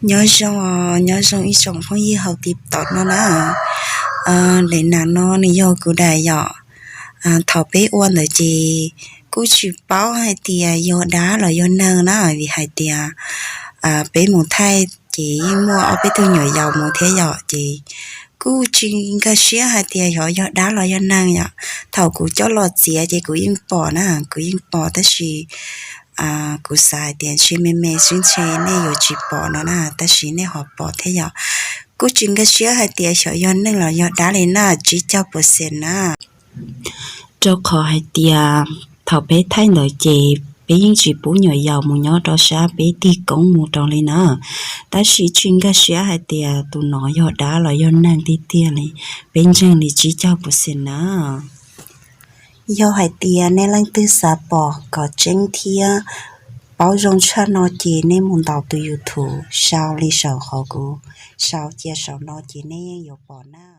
Nyob zoo, nyob zoo ib tsoom phooj ywg hauv TikTok no na. Daim nam no nws yog kuv daim yom. Thaum peb ua ntawd ces kuj tsis paub hais tias yog dab los yog neeg na, vim hais tias peb mus thaij ces yeej muaj ob peb tug nyuam yaus mus thiab yom, ces kuj tsis nkag siab hais tias xyov yog dab los yog neeg yom. Thaum kuv coj los txiav ces kuv yeej pom na, kuv yeej pom tab sis kuv xav hais tias ntshe me me xwb ntshe nej yuav tsis pom no na, tab sis nej ho pom thiab yom. Kuj tsis nkag siab hais tias xyov yog neeg los yog dab li na, tsib caug percent na. Rau qhov hais tias thaum peb thaij ntawd ces peb yeej tsis pub nyuam yaus mus nyob rau sab peb tig koob mus rau li na. Tab sis tsis nkag siab hais tias tus no yog dab los yog neeg tiag tiag li, peb ntseeg li tsib caug percent na. Yog hais tias nej leej twg xav pom kom tseeb thiab paub zoo tshaj no ces nej mus ntaus tus YouTube sau li saum qhov kuv sau cia saum no ces nej yeej yuav pom na.